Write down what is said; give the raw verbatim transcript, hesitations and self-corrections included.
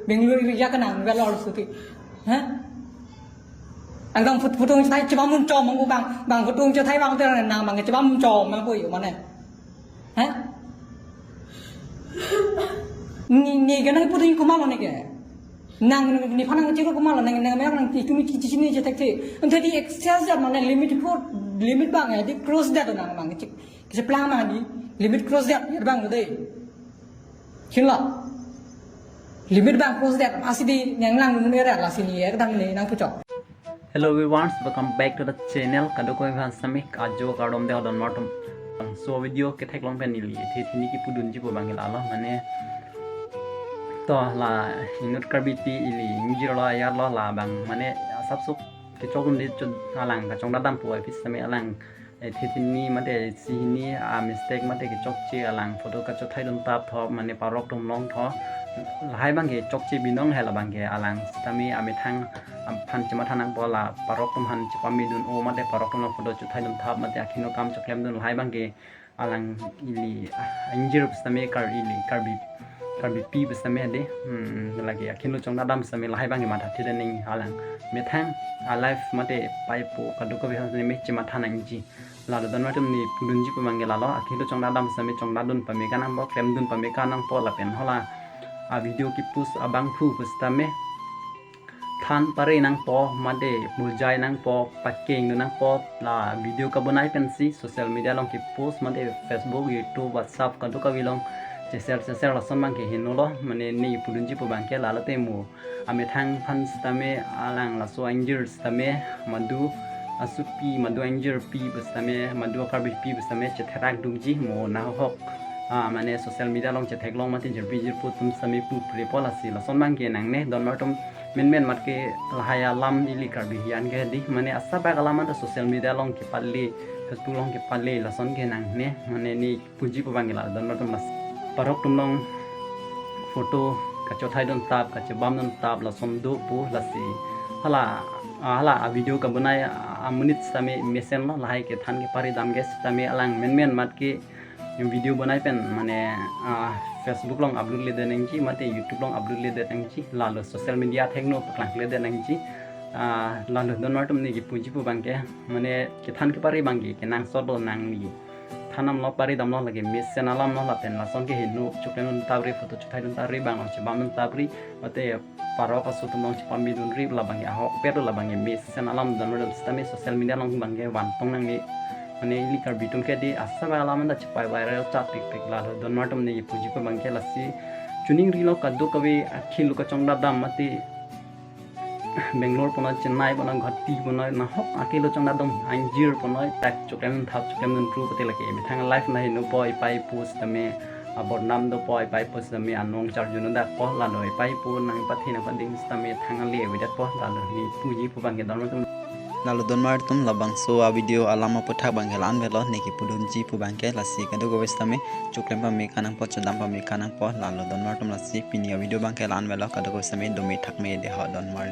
Bangalore area kenang, Bangalore suti. Hah? Ang dang photo, photo chethai chebam un chom, ang bang, bang photo chethai bang te nang bang chebam chom, ang ko yo mane. Hah? Ni, ni ke nang photo kumalo ni ke. Nang, ni phanang chiro kumalo, nang, nang, nang, itu ni chichi ni chetek te. Ante di excess jat mane limit ko, limit bang ya, di cross jat nang bang, chik, cheplang bang di, limit cross jat, ya bang de. Chinlo. Limit bang cross jat, asi di nang lang nung era lasi ni, ya kedam ni nang puchok. Hello everyone, welcome back to the channel. Kadokave aphan sami ajo kardom de ho don martum. So video ketheklong pen ili, the thini kipudunji pu bang ila lo, mane to la inut Karbipi ili ingjir lo ayar lo la bang, mane asap sup kechok un di chun alang kachongdadam pu ai pis sami alang, eh, the thini mate si hini a mistake mate kechokche alang photo kachethai dun tap tho mane parok tum long tho. Lahai bang ke chokche binong hai la bang ke alang sitame amethang aphan chematha nangpo la parok tum aphan chepame dun o mate parok tum long photo chethai dun tap mate akhino kam choklem dun lahai bang ke alang ili, ah, ingjir sitame Kar ili Karbi, Karbipi sitame de, hmm, lagi akhino chongdadam sitame lahai bang ke matha thide ning alang methang a life mate paipo kadokave aphan sitame chematha nangji. Lalo don martum ni pudunji pu bang ke lalo, akhilo chongdadam sitame chongdadun pame kanang po, klemdun pame kanang po lapen hala a video kepost abangphu pu sitame than pare nangpo mate buljai nangpo, pakeng dun nangpo, la video kabonai pensi social media along kepost mate Facebook, YouTube, WhatsApp kadokave along cheshare cheshare lason bang ke heno lo, mane ni pudunji pu bang ke lalo te mo amethang aphan sitame alang laso ingjir sitame madu asupi madu ingjirpi pu sitame madu Karbipi pu sitame chetherak dukji mo nahok, ah, mane social media along chetheklong mate jirpi jirpo tum sitame pupre po lasi lason bang ke nangne don martum menmen mat ke lahai alam ili Karbi hian ke di mane asap bak alam anta social media along kepale, Facebook along kepale lason ke nangne mane ni puji pu bang ke la don martum las parok tum long photo kachethai dun tap kachebam dun tap lason do pu lasi hala, ah, hala a video kabonai a, a minute sitame mesen lo lahai kethan kepari dam ke sitame alang menmen mat ke video bonai pen mane, ah, Facebook along upload le de nangji mate YouTube along upload le de nangji lalo social media thengno paklang le de nangji, ah, lalo don martum ni kipuji pu bang ke mane kethan kepari bang ke kenangsot lo nangli thanam lo pari dam lo lagi mesen alam lo lapen lason ke heno choklem dun tapri photo chethai dun tapri bang lo chebam dun tapri mate parok aso tum long chepame dun ri la bang ke ahok pet lo la bang ke mesen alam don martum sitame social media along bang ke vantong nangne mane ili Karbi tum ke di asap alam anta chepai viral chat pik pik lalo don martum ni puji pu bang ke lasi choningri lo kadokave akhilo kachongdadam mate Bangalore ponoi, Chennai ponoi, Guwahati ponoi, nahok akhilo chongdadam ingjir ponoi, tak choklem thap choklem dun pru pate lake methang life na heno po ipai pu sitame abodnam do po ipai pu sitame anong charjun dak po lalo ipai pu nangpathe nangpading sitame thang ale avedet po lalo ni puji pu bang ke don martum. Lalo don martum labangso a video alam aputhak bang ke la-an avelo, ne kipudunji pu bang ke lasi kadokave sitame choklem pame kanang po chodam pame kanang po lalo don martum lasi pini a video bang ke la-an avelo kadokave sitame dome thakme de ho don mar